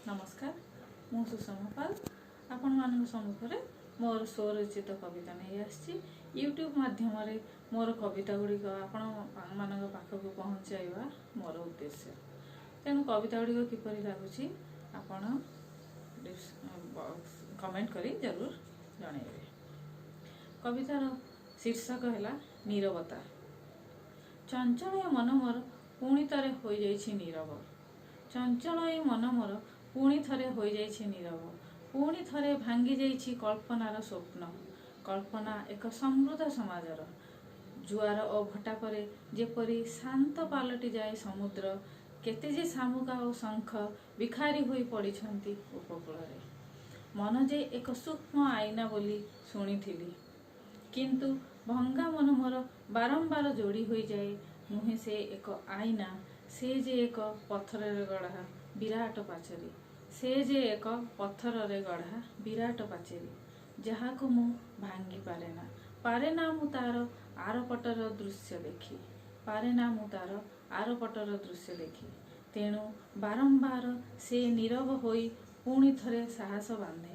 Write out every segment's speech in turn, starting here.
ନମସ୍କାର, ମୁଁ ସୁଷମା ପାଲ ଆପଣମାନଙ୍କ ସମ୍ମୁଖରେ ମୋର ସ୍ୱରଚିତ କବିତା ନେଇ ଆସିଛି। ୟୁଟ୍ୟୁବ୍ ମାଧ୍ୟମରେ ମୋର କବିତା ଗୁଡ଼ିକ ଆପଣମାନଙ୍କ ପାଖକୁ ପହଞ୍ଚାଇବା ମୋର ଉଦ୍ଦେଶ୍ୟ। ତେଣୁ କବିତା ଗୁଡ଼ିକ କିପରି ଲାଗୁଛି, ଆପଣ କମେଣ୍ଟ କରି ଜରୁର ଜଣାଇବେ। କବିତାର ଶୀର୍ଷକ ହେଲା ନୀରବତା। ଚଞ୍ଚଳ ଏ ମନ ମୋର ପୁଣି ଥରେ ହୋଇଯାଇଛି ନୀରବ। ଚଞ୍ଚଳ ଏ ମନ ମୋର ପୁଣି ଥରେ ହୋଇଯାଇଛି ନୀରବ। ପୁଣି ଥରେ ଭାଙ୍ଗି ଯାଇଛି କଳ୍ପନାର ସ୍ୱପ୍ନ। କଳ୍ପନା ଏକ ସମୃଦ୍ଧ ସମାଜର। ଜୁଆର ଓ ଭଟ୍ଟା ପରେ ଯେପରି ଶାନ୍ତ ପାଲଟି ଯାଏ ସମୁଦ୍ର, କେତେ ଯେ ଶାମୁକା ଓ ଶଙ୍ଖ ବିଖାରି ହୋଇ ପଡ଼ିଛନ୍ତି ଉପକୂଳରେ। ମନ ଯେ ଏକ ସୂକ୍ଷ୍ମ ଆଇନା ବୋଲି ଶୁଣିଥିଲି, କିନ୍ତୁ ଭଙ୍ଗା ମନ ମୋର ବାରମ୍ବାର ଯୋଡ଼ି ହୋଇଯାଏ। ନୁହେଁ ସେ ଏକ ଆଇନା, ସେ ଯେ ଏକ ପଥରରେ ଗଢ଼ା ବିରାଟ ପାଚେରୀ। ସେ ଯେ ଏକ ପଥରରେ ଗଢ଼ା ବିରାଟ ପାଚେରୀ, ଯାହାକୁ ମୁଁ ଭାଙ୍ଗି ପାରେନା। ପାରେନା ମୁଁ ତାର ଆରପଟର ଦୃଶ୍ୟ ଦେଖି। ପାରେନା ମୁଁ ତାର ଆରପଟର ଦୃଶ୍ୟ ଦେଖି। ତେଣୁ ବାରମ୍ବାର ସେ ନୀରବ ହୋଇ ପୁଣି ଥରେ ସାହସ ବାନ୍ଧେ।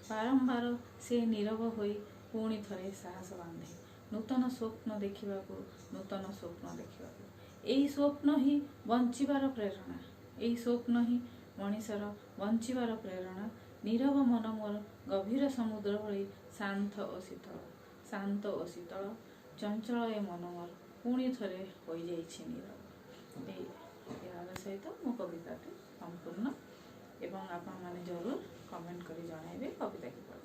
ବାରମ୍ବାର ସେ ନୀରବ ହୋଇ ପୁଣି ଥରେ ସାହସ ବାନ୍ଧେ ନୂତନ ସ୍ୱପ୍ନ ଦେଖିବାକୁ, ନୂତନ ସ୍ୱପ୍ନ ଦେଖିବାକୁ। ଏହି ସ୍ୱପ୍ନ ହିଁ ବଞ୍ଚିବାର ପ୍ରେରଣା। ଏହି ସ୍ୱପ୍ନ ହିଁ ମଣିଷର ବଞ୍ଚିବାର ପ୍ରେରଣା। ନୀରବ ମନ ମୋର ଗଭୀର ସମୁଦ୍ର ଭଳି ଶାନ୍ତ ଓ ଶୀତଳ, ଶାନ୍ତ ଓ ଶୀତଳ। ଚଞ୍ଚଳ ଏ ମନ ମୋର ପୁଣି ଥରେ ହୋଇଯାଇଛି ନୀରବ। ଏଇ ଏହାର ସହିତ ମୋ କବିତାଟି ସମ୍ପୂର୍ଣ୍ଣ ଏବଂ ଆପଣମାନେ ଜରୁର କମେଣ୍ଟ କରି ଜଣାଇବେ କବିତା କିପରି